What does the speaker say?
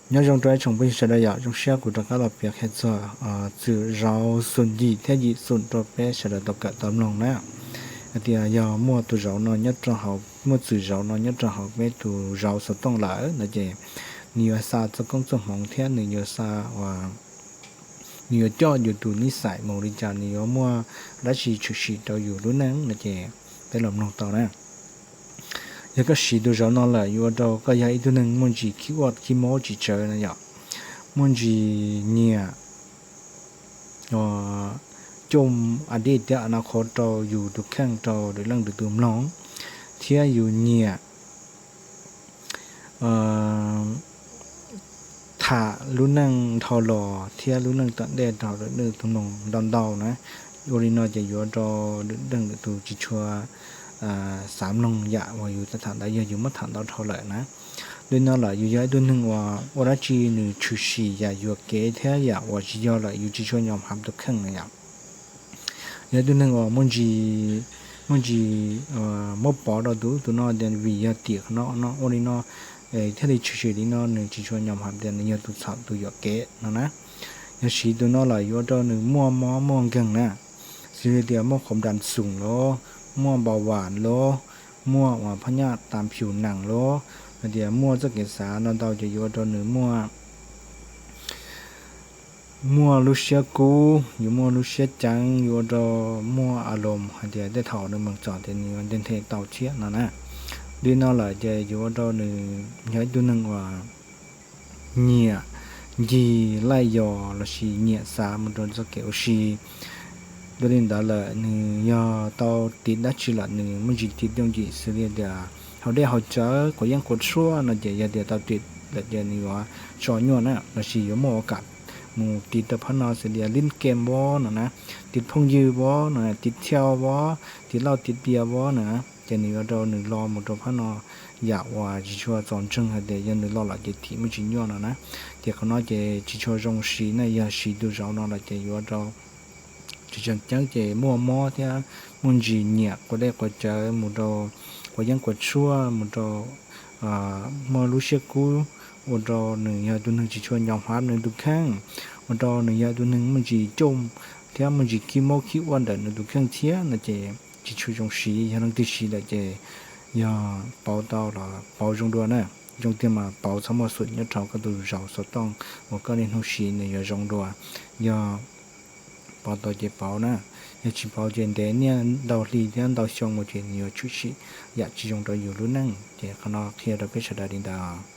Nyob zoo rau ib tsoom phooj ywg sawv daws yom, zoo siab kuv rov qab los piav qhia txog txwm zauv xum yim thiab yim xum rau peb sawv daws tau kawm tau mloog na. Hais tias yog muaj tus zauv no nyob rau hauv, muaj txwm zauv no nyob rau hauv peb tus zauv xov tooj lawm no ces nws yuav xa txoj koob txoj hmoov thiab nws yuav xa, nws yuav coj yus tus nij xais mus li cas, nws yuav muaj dab tsi tshwm sim rau yus lub neej no ces peb los mloog tau na. Yog koj siv tus zauv no lawm yuav ua rau koj yog ib tug neeg muaj ntsis khib uaj khib mob tsis tsawv no yom, muaj ntsis nyiam coj a dej thiab a na qhov rau yus tus kheej rau lwm leej lwm tus mloog, thiab yus nyiam tham lub neej dhau los thiab lub neej tom ntej rau lwm tus mloog ntau ntau na. Ua li no ces yuav rau lwm leej lwm tus tsis tshua xav mloog yam uas yus tham ntawd yog yus muab tham ntau dhau lawm na. Li no lawm yus yog ib tug neeg uas ua dab tsi nws tshwm sim yam yuam kev thiab yam uas tsis yog lawm yus tsis tshua nyom hav tus kheej na yom. Yog ib tug neeg uas muaj ntsis, muaj ntsis muab pov rau tus ub tus no tias vim yog tim qhov no no ua li no thiaj li tshwm sim li no, nws tsis tshua nyom hav tias nws yog tus txhaum tus yuam kev no na. Yog siv tus no lawm yuav ua rau nws muaj mob muaj nkeeg na, xws li tias muaj qhuav nplas xoom los, muaj npau vam los, muaj uas phab nyaj tas phium nees los, hais tias muaj txoj kev xav no ntau ces yuav ua rau nws muaj muaj lub siab kub, yuav muaj lub siab ceev, yuav ua rau muaj a loos hais tias tej thaum nws meem txom tias nws yuav nthe nthe tau thiab no na. Li no lawm ces yuav ua rau nws yog ib tug neeg uas nyiam ncig laij yos lossis nyiam xav mus rau txoj kev ua si. Dua li ntawd lawm nws yog tau tiv dab tsi lawm nws muaj ntsis tiv yooj yim xws li tias haus dej haus cawv quav yeeb quav tshuaj no ces yog tias tau tiv lawm ces nws yuav tso nyuaj na, lossis yuav muaj ua kam mus tiv rau phab no xws li lib kem vov no na, tiv phooj ywg vov no, tiv thiau vov, tiv lauj tiv diav vov no na, ces nws yuav rau nws lo mus rau phab no yam uas tsis tshua txaus ntseeg hais tias yog nws lo lawm ces thim muaj tsis nyuaj no na. Ces qhov no ces tsis tshua zoo siv na, yog siv tus zauv no lawm ces yuav rau tsis tseem ceeb ces muaj mob thiab muaj ntsis nyiam quav dej quav cawv mus rau quav yeeb quav tshuaj mus rau muaj lub siab kub, ua rau nws yog tus neeg tsis tshua nyom hav nws tus kheej, ua rau nws yog tus neeg muaj ntsis cooj thiab muaj ntsis khib mob khib uaj ntawm nws tus kheej thiab no ces tsis tshua zoo siv. Yog leej twg siv lawm ces yog pauv tau los pauv zoo dua na. Zoo tiag mas pauv txhob muaj xum nyob rau koj tus zauv xov tooj uas koj niaj hnub siv nws yuav zoo dua. Yog pauv tau ces pauv na, yog tsis pauv ces ntev niaj ntau hli thiab ntau xyoo mus ces nws yuav tshwm sim yam tsis zoo rau yus lub neej. Ces qhov no qhia rau peb sawv daws li ntawd.